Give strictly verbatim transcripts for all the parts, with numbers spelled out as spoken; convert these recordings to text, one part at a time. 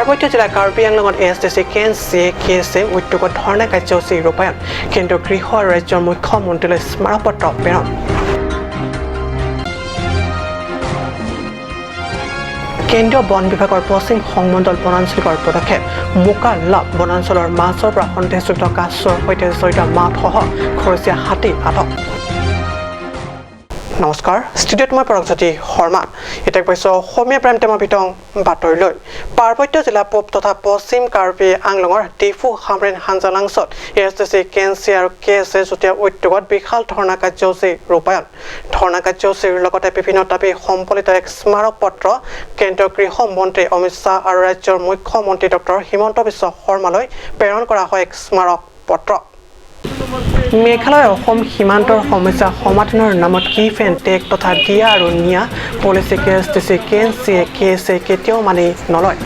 পাৰ্বত্য জিলা কাৰ্বি আংলঙত A S D C, K N C A, K S A উদ্যোগত ধৰ্ণা কাৰ্যসূচী ৰূপায়ণ। কেন্দ্ৰীয় গৃহ আৰু ৰাজ্যৰ মুখ্যমন্ত্ৰীলৈ স্মাৰক পত্ৰ প্ৰেৰণ। কেন্দ্ৰীয় বন বিভাগৰ পশ্চিম সংমণ্ডল বনাঞ্চলিকৰ পদক্ষেপ। মুকা লাভ বনাঞ্চলৰ মাছৰ পৰা সন্দেহযুক্ত কাছৰ সৈতে জড়িত মাওসহ ঘৰচীয়া হাতী আটক। নমস্কাৰ, ষ্টুডিঅ'ত মই পৰাগজ্যোতি শৰ্মা। এতিয়া পাইছো অসমীয়া প্ৰাইম টাইমৰ বিতং বাতৰিলৈ। পাৰ্বত্য জিলা পূব তথা পশ্চিম কাৰ্বি আংলঙৰ ডিফু, হামৰেণ, হাঞ্জালাংচত A S D C, K N C আৰু কে এছ এ যুটীয়া উদ্যোগত বিশাল ধৰ্ণা কাৰ্যসূচী ৰূপায়ণ। ধৰ্ণা কাৰ্যসূচীৰ লগতে বিভিন্ন দাবী সম্বলিত এক স্মাৰক পত্ৰ কেন্দ্ৰীয় গৃহ মন্ত্ৰী অমিত শ্বাহ আৰু ৰাজ্যৰ মুখ্যমন্ত্ৰী ডক্টৰ হিমন্ত বিশ্ব শৰ্মালৈ প্ৰেৰণ কৰা হয় এক স্মাৰক পত্ৰ। মেঘালয় অসম সীমান্তৰ সমস্যা সমাধানৰ নামত give and take তথা দিয়া আৰু নিয়া policy K S D C, K N C A, K S A কেতিয়াও মানি নলয়।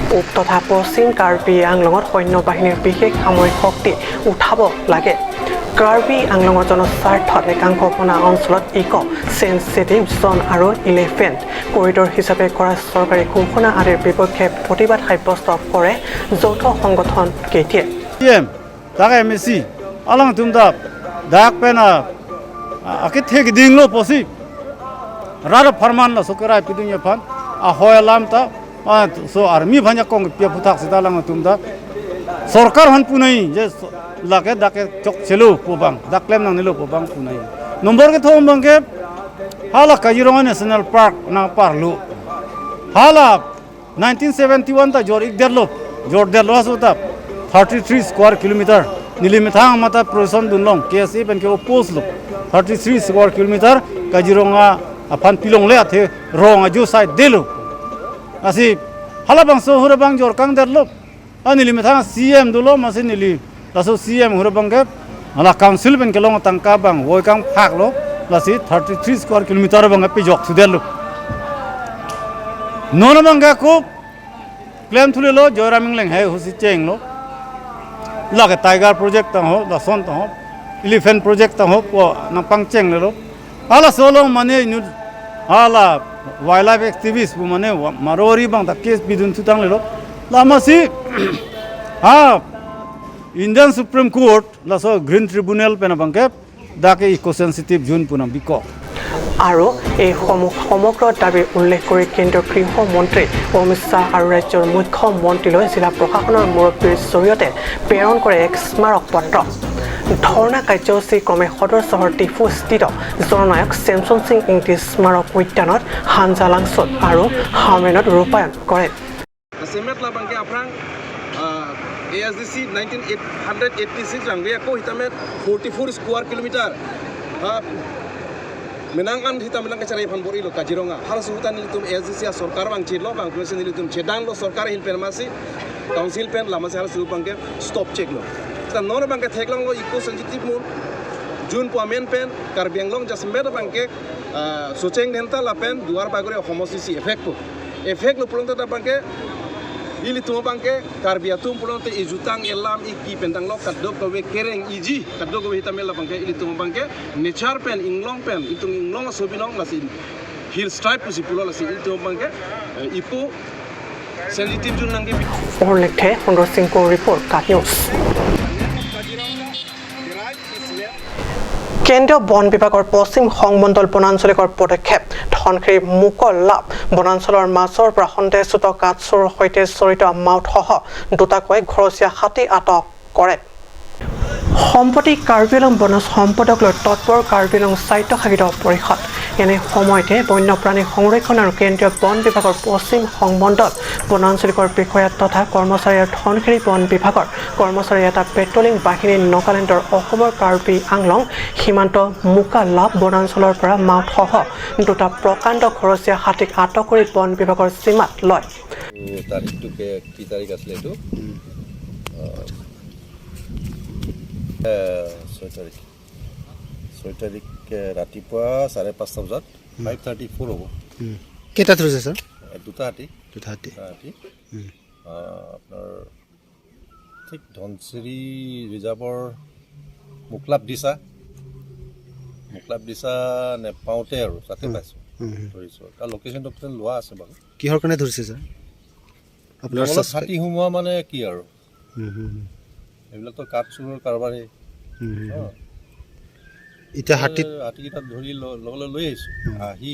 পূব তথা পশ্চিম কাৰ্বি আংলঙত সৈন্য বাহিনীৰ বিশেষ সামৰিক শক্তি উঠাব লাগে। কাৰ্বি আংলঙৰ জনস্বাৰ্থত একাংশ সীমান্ত অঞ্চলত ইক' চেন্সিটিভ জ'ন আৰু ইলিফেণ্ট কৰিডৰ হিচাপে কৰা চৰকাৰী ঘোষণা আদিৰ বিপক্ষে প্ৰতিবাদ সাব্যস্ত কৰে যৌথ সংগঠন K T A. C M, dak M A C, alangtum ta, dak pen a, a, akethe keding lo pusi. Rara pharman laso kerai pidun aphan, ahoi alam ta, a, so army aphan jakong pi aphuthak seta alangtum ta. Sorkar aphan pu nangji, je so, lake dak ke chokchelo pu abang, dak klem nangnelo pu abang pu nangji. Nombor kethom abangke, hala Kaziranga National Park nangparlo. Hala nineteen seventy-one ta jor-ikdetlo, jordetlo aso ta thirty-three square kilometer. Neli methang mata procession dunlong, K S A pen ke oppose lo. Thirty-three square kilometer Kaziranga aphan pilongle, athe rong ajo saidelo. Lasi halabangso hura abang jorkangdetlo. A neli methang C M dolo, masi neli laso C M hura abangke, hala council pen kelong tangka abang voi kangphaklo, lasi thirty-three square kilometer abangke pejok sudetlo. Non abangke ako klemthulelo, Joyram Engleng hai husi chenglo. Lake Tiger Project tang ho, lason tang ho, Elephant Project tang ho, pu nangpangchenglelo. Halaso along mane inut hala wildlife activist pu mane wa-, Marwari abang ta case pidun thutanglelo. Lamasi ha Indian Supreme Court laso Green Tribunal pen abangke dak ke eco sensitive zone pu nang biko. আৰু এই সমূহ সমগ্ৰ দাবী উল্লেখ কৰি কেন্দ্ৰীয় গৃহমন্ত্ৰী অমিত শ্বাহ আৰু ৰাজ্যৰ মুখ্যমন্ত্ৰীলৈ জিলা প্ৰশাসনৰ মুৰব্বীৰ জৰিয়তে প্ৰেৰণ কৰে এক স্মাৰক পত্ৰ। ধৰ্ণা কাৰ্যসূচী ক্ৰমে সদৰ চহৰ ডিফুস্থিত জননায়ক ছেমছন সিং ইংতি স্মাৰক উদ্যানত, হাঞ্জালাংচত আৰু হামৰেণত ৰূপায়ণ কৰে। Semet labangke aphrang, ah, A S D C nineteen eight hundred eighty-six rangve ako hitamet forty-four square kilometer, ah, menang an hita menang kachari aphan bor-ilo Kaziranga. Halaso ahut ta nelitum A S D C asorkar abang chedlo, abang pusi nelitum chedanglo sorkar ahin pen masi, council pen, lamasi halaso abangke stop cheklo. Ta non abangke theklonglo eco sensitive zone pu amen pen, Karbi Anglong jasemet abangke, ah, Socheng Dhenta lapen Duar Bagori homosi si effect po. Effect lo pulote ta abangke, ilitum abangke, Karbi atum pulote ejutang elam eki pen tanglo kadokave kereng iji, kadokave hitamet labangke, ilitum abangke, nature pen, inglong pen, itum inglong asobi along lasi, hill stripe pusi pulo lasi, ilitum abangke, eh, eco sensitive zone nangke. Orlekthe, Honro Singko report, KAT News. কেন্দ্ৰীয় বন বিভাগৰ পশ্চিম সংমণ্ডল বনাঞ্চলিকৰ পদক্ষেপ। ধনশিৰি মুকল লাভ বনাঞ্চলৰ মাছৰ পৰা সন্দেহযুক্ত কাছৰ সৈতে জড়িত মাওসহ দুটাকৈ ঘৰচীয়া হাতী আটক কৰে। সম্প্ৰতি কাৰ্বি আংলং বনজ সম্পদক লৈ তৎপৰ কাৰ্বি আংলং স্বায়ত্তশাসিত পৰিষদ। এনে সময়তে বন্যপ্ৰাণী সংৰক্ষণ আৰু কেন্দ্ৰীয় বন বিভাগৰ পশ্চিম সংমণ্ডল বনাঞ্চলিকৰ বিষয়া তথা কৰ্মচাৰী আৰু ধনশিৰি বন বিভাগৰ কৰ্মচাৰী এটা পেট্ৰলিং বাহিনী নাগালেণ্ডৰ অসমৰ কাৰ্বি আংলং সীমান্ত মুকা লাভ বনাঞ্চলৰ পৰা মাওসহ দুটা প্ৰকাণ্ড ঘৰচীয়া হাতীক আটক কৰি বন বিভাগৰ জিম্মাত লয়। এই তাৰিখটো কে-, কি তাৰিখ আছিলে এইটো? উম। আহ, এ, ছয় তাৰিখ। ছয় তাৰিখ, এ, ৰাতিপুৱা চাৰে পাঁচটা বজাত, উম। Five thirty four হ'ব। উম। কেইটাত ধৰিছে, ছাৰ? এ, দুটা হাতী। দুটা হাতী। দুটা হাতী। উম। আহ, আপোনাৰ ঠিক ধনশিৰি ৰিজাৰ্ভৰ মুকলাপ দিছা, মুকলাপ দিছা নেপাওঁতে আৰু তাতে উম। পাইছোঁ, উম, উম। ধৰিছোঁ। তাৰ লোকেশ্যন টোকেশ্যন লোৱা আছে বাৰু। কিহৰ কাৰণে ধৰিছে, ছাৰ? আপোনাৰ জংঘলত ছাছপেক্ট? হাতী সোমোৱা মানে কি আৰু? হুম, হুম, হুম। এইবিলাকতো কাঠ চুৰৰ কাৰবাৰেই। হুম, হুম, হুম। অ। এতিয়া হাতীত এ, হাতীকেইটাক ধৰি ল-, লগলৈ লৈ আহিছোঁ। হুম। আহি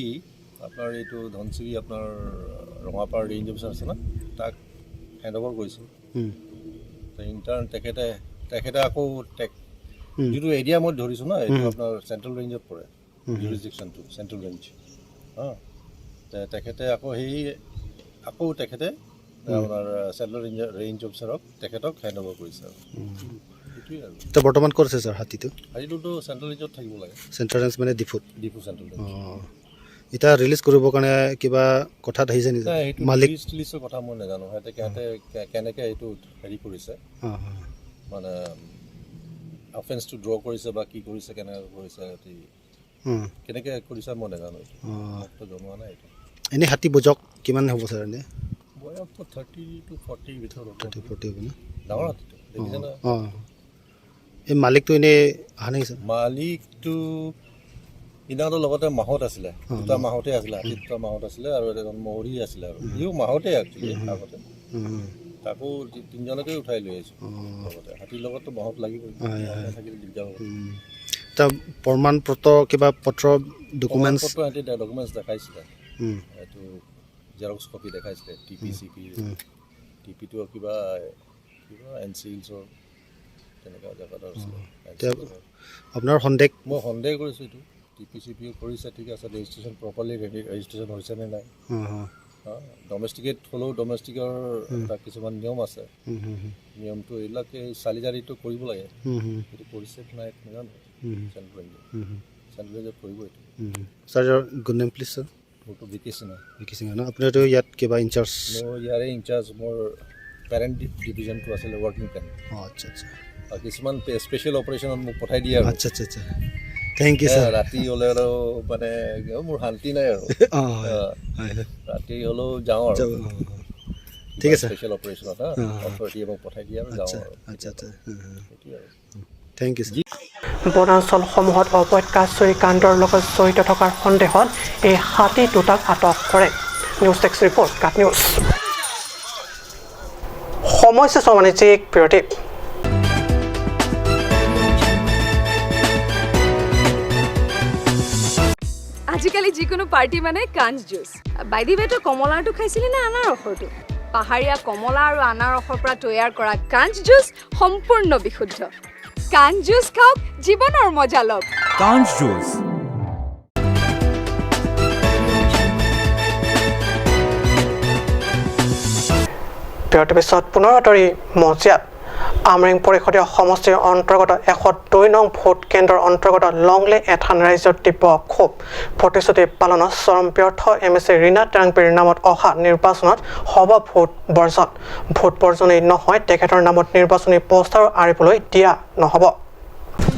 আপোনাৰ এইটো ধনশিৰি, আপোনাৰ ৰঙাপাৰ ৰেঞ্জ অফিচাৰ আছে না, তাক হেণ্ড অভাৰ কৰিছোঁ। হুম। তো ইণ্টাৰ্ণ তেখেতে, তেখেতে আকৌ তেখ-, হুম। যিটো এৰিয়া মই ধৰিছোঁ না, এইটো হুম। আপোনাৰ চেণ্ট্ৰেল ৰেঞ্জত পৰে। হুম, হুম। জুৰিছডিকশ্যনটো, চেণ্ট্ৰেল ৰেঞ্জ। হা। তে-, তেখেতে আকৌ সেই, আকৌ তেখেতে, হুম। আপোনাৰ, আ, চেণ্ট্ৰেল ৰেঞ্জ, ৰেঞ্জ অফিচাৰক তেখেতক হেণ্ড অভাৰ কৰিছে আৰু। হুম। এইটোৱেই আৰু। এতিয়া বৰ্তমান ক'ত আছে ছাৰ হাতীটো? হাতীটোতো চেণ্ট্ৰেল ৰেঞ্জত থাকিব লাগে। চেণ্ট্ৰেল ৰেঞ্জ মানে ডিফুত? Diphu central range. অ। এতিয়া ৰিলিজ কৰিবৰ কাৰণে কিবা কথাত আহিছে নেকি? নাই, সেইটো মালিক? লিষ্ট, লিষ্টৰ কথা মই নাজানো। সিহঁতে, সিহঁতে হুম। কে-, কেনেকে এইটো হেৰি কৰিছে। অ, অ। মানে, অফেন্সটো ড্ৰ কৰিছে বা কি কৰিছে, কেনেকে কৰিছে, সিহঁতি উম। কেনেকে কৰিছে মই নাজানো এইটো। অ। মোকতো জনোৱা নাই এইটো। এনে হাতী বয়স কিমান হ'ব ছাৰ এনে? বয়সতো থাৰ্টি টু ফৰ্টিৰ ভিতৰত হ'ব। থাৰ্টি, ফৰ্টি হ'ব ন? ডাঙৰ হাতীটো, দেখিছে অ, নে? অ। এই মালিকটো এনে অহা নাই ছাৰ? মালিকটো সিদিনাতো লগতে মাহত আছিলে, অ, দুটা মাহত। মাহতে আছিলে, হাতী উম। দুটা মাহত আছিলে আৰু এজন মহৰী আছিলে আৰু। উম। সিও মাহতে actually উম, উম। আগতে। উম, উম। তাকো তি-, তিনিজনকে উঠাই লৈ আহিছোঁ অ। লগতে। হাতীৰ লগততো মাহত লাগিবই। হয়, হয়। মাহতে থাকিলে দিগদাৰ হ'ব। উম। এটা প্ৰমাণ পত্ৰ, কিবা পত্ৰ, প্ৰমাণ ডকুমেণ্টছ? পত্ৰ সিহঁতি ডে-, ডকুমেণ্টছ দেখাইছিলে। উম। এইটো জেৰক্স কপি দেখাইছিলে, টি পি, উম। C P. উম। টি পিটো কিবা, কিবা এন চি হিলছৰ তেনেকুৱা জেগাত আছিলে। অ। এন চি এতিয়া হিলছৰ। আপোনাৰ সন্দেহ? মই সন্দেহ কৰিছোঁ এইটো। টি পি চি পি কৰিছে, ঠিক আছে, ৰেজিষ্ট্ৰেশ্যন প্ৰপাৰলি ৰেডি, ৰেজিষ্ট্ৰেশ্যন হৈছে নে নাই? হুম, হুম। হা, ডমেষ্টিকেট হ'লেও ডমেষ্টিকৰ হুম। এটা কিছুমান নিয়ম আছে। হুম, হুম, হুম। নিয়মটো এইবিলাকে চালি জাৰিটো কৰিব লাগে। হুম, হুম। এইটো কৰিছে নে নাই নাজানো। হুম, হুম। চেণ্ট্ৰেল ৰেঞ্জে। হুম, হুম। চেণ্ট্ৰেল ৰেঞ্জে কৰিব এইটো। হুম, হুম। Sir, your good name, please, sir? মোৰতো V K Sinha. V K Sinha ন? আপুনি এইটো ইয়াত কিবা ইনচাৰ্জ? মই ইয়াৰে ইনচাৰ্জ, মোৰ পেৰেণ্ট ডি-, ডিভিজনটো আছিলে ৱৰ্কিং পেৰেণ্ট। অ, আচ্ছা, আচ্ছা। আৰু কিছুমান পে-, স্পেচিয়েল অপাৰেশ্যনত মোক পঠাই দিয়ে আৰু। আচ্ছা, আচ্ছা, আচ্ছা। Thank you, এ, ছাৰ। ৰাতি হ'লে আৰু মানে মোৰ শান্তি নাই আৰু। অ, হয়। অ। হয়, হয়। ৰাতি হ'লেও যাওঁ আৰু। যাব, অ, অ। ঠিক আছে। স্পেচিয়েল অপাৰেশ্যনত, হা? অ, অ। অথৰিটিয়ে মোক পঠাই দিয়ে আৰু যাওঁ আচ্ছা, আৰু। আচ্ছা, আচ্ছা। অ, অ। সেইটোৱে আৰু। Thank you, sir. বনাঞ্চলসমূহত অবৈধ কাঠ চুৰি কাণ্ডৰ লগত জড়িত থকাৰ সন্দেহত এই হাতী দুটাক আটক কৰে। নিউজ ডেস্ক ৰিপৰ্ট, কাট নিউজ। সময় শেষ, মানে, যে এক বিৰতি। আজিকালি যিকোনো পাৰ্টি মানে কাঞ্জ জুচ। By the way, তই কমলাৰটো খাইছিলি নে আনাৰসৰটো? পাহাৰীয়া কমলা আৰু আনাৰসৰ পৰা তৈয়াৰ কৰা কাঞ্জ জুচ সম্পূৰ্ণ বিশুদ্ধ। কাঞ্জ জুচ খাওক, জীৱনৰ মজা লওক। কাঞ্জ জুচ। বিৰতিৰ পিছত পুনৰ আদৰি মজিয়াত। আমৰেং পৰিষদীয় সমষ্টিৰ অন্তৰ্গত এশ দুই নং ভোট কেন্দ্ৰৰ অন্তৰ্গত লংলে এথান ৰাইজৰ তীব্ৰ ক্ষোভ। প্ৰতিশ্ৰুতি পালনত চৰম ব্যৰ্থ এম এ চি ৰীণা টেঙাংপীৰ নামত অহা নিৰ্বাচনত হ'ব ভোট বৰ্জন। ভোট বৰ্জনেই নহয়, তেখেতৰ নামত নিৰ্বাচনী পোষ্টাৰো আঁৰিবলৈ দিয়া নহ'ব।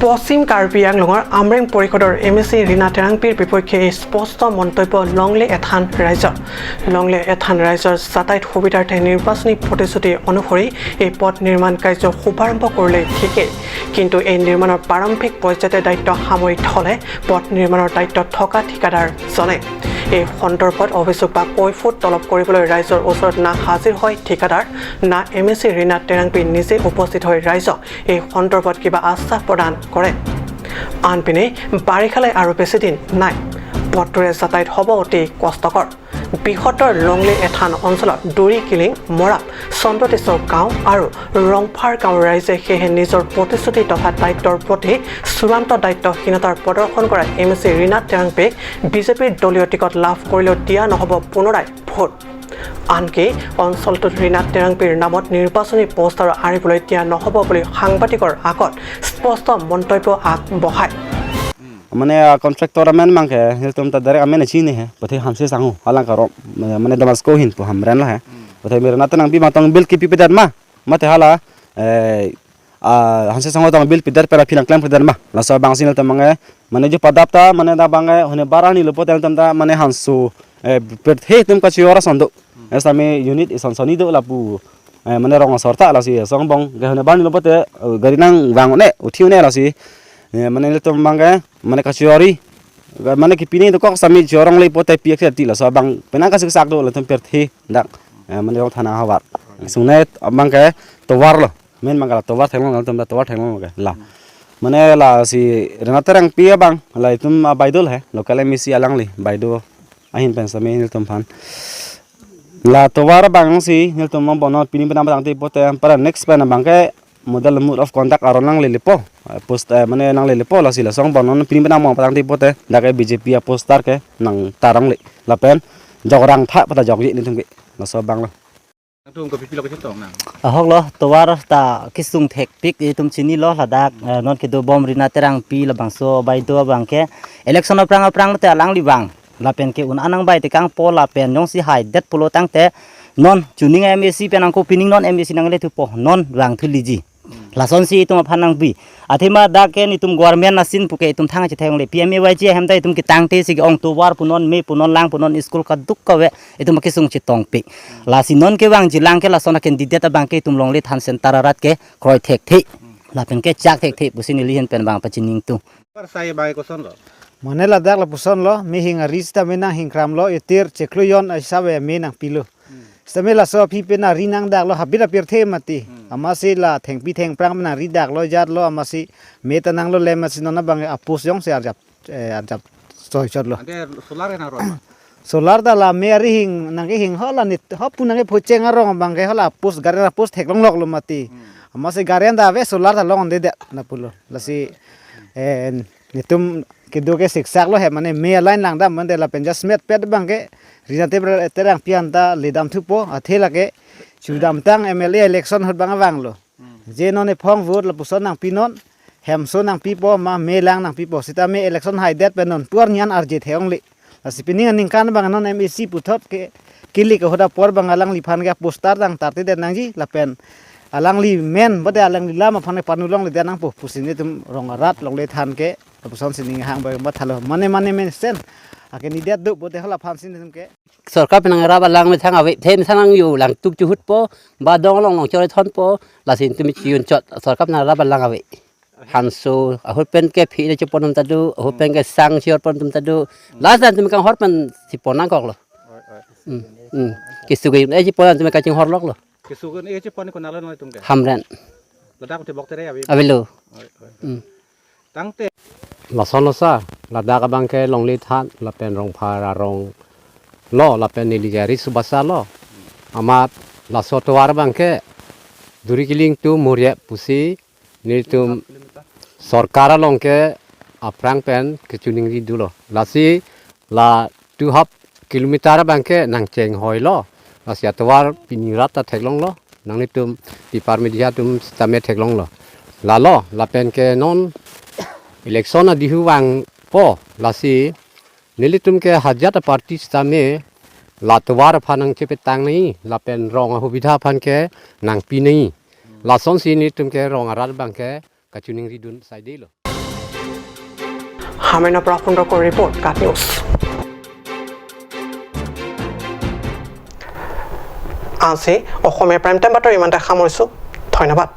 পশ্চিম কাৰ্বি আংলঙৰ আমৰেং পৰিষদৰ এম এ চি ৰীণা টেঙাংপীৰ বিপক্ষে এই স্পষ্ট মন্তব্য লংলে এথান ৰাইজৰ। লংলে এথান ৰাইজৰ যাতায়াত সুবিধাৰ্থে নিৰ্বাচনী প্ৰতিশ্ৰুতি অনুসৰি এই পথ নিৰ্মাণ কাৰ্য শুভাৰম্ভ কৰিলে ঠিকেই, কিন্তু এই নিৰ্মাণৰ প্ৰাৰম্ভিক পৰ্যায়তে দায়িত্ব সামৰি থলে পথ নিৰ্মাণৰ দায়িত্বত থকা ঠিকাদাৰজনে। এই সন্দৰ্ভত অভিযোগ বা কৈফুত তলব কৰিবলৈ ৰাইজৰ ওচৰত না হাজিৰ হয় ঠিকাদাৰ, না এম এ চি ৰীণা টেঙাংপী নিজে উপস্থিত হৈ ৰাইজক এই সন্দৰ্ভত কিবা আশ্বাস প্ৰদান কৰে। আনপিনে বাৰিষালৈ আৰু বেছি দিন নাই। পথটোৰে যাতায়াত হ'ব অতি কষ্টকৰ। বৃহত্তৰ লংলে এথান অঞ্চলত দুৰি কিলিং, মৰাপ, চন্দ্ৰতেশ্বৰ গাঁও আৰু ৰংফাৰ গাঁৱৰ ৰাইজে সেয়েহে নিজৰ প্ৰতিশ্ৰুতি তথা দায়িত্বৰ প্ৰতি চূড়ান্ত দায়িত্বহীনতাৰ প্ৰদৰ্শন কৰা এম এ চি ৰীণা টেঙাংপীক বি জে পিৰ দলীয় টিকট লাভ কৰিলেও দিয়া নহ'ব পুনৰাই ভোট। আনকি অঞ্চলটোত ৰীণা টেঙাংপীৰ নামত নিৰ্বাচনী পোষ্টাৰ আঁৰিবলৈ দিয়া নহ'ব বুলি সাংবাদিকৰ আগত স্পষ্ট মন্তব্য আগবঢ়ায়। Mane, ah, contractor amen abangke, nelitum ta direct amen chini he, pathe Hanse Sangho, alang karo, mane Damasco ahin pu Hamren la he. Pathe mera nat nang bi matong bill kipi pedat ma, mate hala, eh, ah, Hanse Sangho tong bill pedat pera phi nangklem pedat ma, laso abang si nelitum abangke, mane jo padap ta, mane dak abangke, hone bar arni lo pote nelitum ta, mane Hanse, eh, pathe atum kachiyora sondo, eh, sami unit ison soni do lapu, eh, mane rong asor ta lasi, song abangke hone bar arni lo pote, eh, gari nangvang ne, uthi ne lasi, eh, mane nelitum abangke, mane kachiyori, mane kipini dokok sami jorong le pote piak ti laso abang penang kasiksak do latum pathe dak, eh, mane rong thana havar. Sungnei abang ke tovar lo. Main abang ke la tovar theklong, nangtum ta tovar theklong ke la. Mane lasi Rina Terangpi abang, la itum abaidul he, local M A C alangli, baidu ahin pen sami nelitum aphan. La tovar abang si nelitum abang bonon pining penang patangte pote, para next pen abang ke model mode of conduct aron nanglelepo. Post, eh, mane nanglelepo, lasi lason bonon pining penang mo patangte pote, dak ke B J P aposter ke nangtarong le. Lapen jok rang tha pata jokji nelitum ke. Laso abang lo. Nangtum kopi pilo kachetong nang? Ahok lo, tovar ta kesung thekpik itum chinilo ladak, eh, non kedobom Rina Terangpi labangso baidu abang ke election aphrang aphrang te alangli vang. Lapen ke un-an nangbai tekangpo lapen jongsi haidet pulo tangte non chuning M A C pen nangko pining non M A C nangle thupo non vang thuliji. Lasonsi itum aphan nangpi. Athema dak ke netum government asin puke itum thang chetheng le P M A Y G ahem ta itum ketangte si ke-ong tovar punon, me punon, lang punon, school kaduk kave itum kesung chetongpik. Lasi non kevangji lang ke lason a-candidate abang ke itum longle than center arat ke kroi thekthe. Lapen ke chak thekthe pusi neli ahin pen abang pachiningtung. Par sai bai koson lo. Mane ladak lapuson lo, me hing ari sitame nanghingkram lo, itir cheklo jon aisave me nangpilo. Sitame laso aphi pen ari nangdaklo habit apirthe mati. Amatsi la thengpi thengphrang pen ari daklo jatlo, amatsi me ta nanglo le amatsi non abang apus jongsi arjap, eh, arjap soi chotlo. Ante solar ke nang roi ma? Solar ta la me ari hing nangkehing ho la nit ho pu nangkephocheng arong abang ke ho la apus gari la apus theklongloklo mati. Amatsi gari anta ave solar ta longde de na pulo. Lasi, eh, netum kedo ke siksak lo he, mane me a-line langdam mande lapen just met pet abang ke Rina Te-, Terangpi anta ledam thupo, athe lake chudamtang M L A election ahut abang vanglo. Je non ephong vote lapuson nangpinon, hemso nangpipo ma me lang nangpipo, sitame election haidet pen non pu arni an arje the-ong le. Lasi pining aningkan abang non M A C puthot ke kilik ahut apor abang alangliphan ke poster tang tarte det nangji lapen alangli men bade alangli lam aphan ke panu longledet nangpo pusi netum rong arat longle than ke lapuson sining hang ba mathalo mane mane men sen. Ake ni det do bade hala aphan sin netum ke. Sorkar pen nangrap alang methang ave, the methang nangjo lang tuk chuhutpo, ba dong along along chore thonpo, lasi netum chiyun chot, sorkar pen nangrap alang ave. Hanso, ahut pen ke phi le chepon atum ta do, ahut pen ke sang chior pon atum ta do. Last time netum kanghor pen chepon nangkoklo. Hmm, hmm. Kesu ke eh chepon atum kachinghorlok lo. Kesu ke eh chepon ko nalo noi tum ke. Hamren. Ladak te bok tere ave. Avelo. Oi, oi. Hmm. Tangte. Lason lo sa, ladak abang ke longle than, lapen Rongphar arong lo, lapen neli jari subasa lo. Amat laso tovar abang ke duri kiling tu muryep pusi netum sorkar along ke aphrang pen kechiningri dolo. Lasi la two half kilometer abang ke nangcheng hoi lo. Lasi atovar pini rat ta theklonglo. Nanglitum tipar media atum sitame theklonglo. Lalo, lapen ke non election adihu vangpo. Lasi nelitum ke hajat a-party sitame la tovar aphan nangchepetang nai, lapen rong ahubidha aphan ke nangpi nai. Lasonsi nelitum ke rong arat abang ke kachiningri dun saidelo. হামেনা পৰা ফোন কৰ ৰিপৰ্ট কাট নিউজ। আজি Asamiya prime time বাতৰি ইমানতে সামৰিছোঁ। ধন্যবাদ।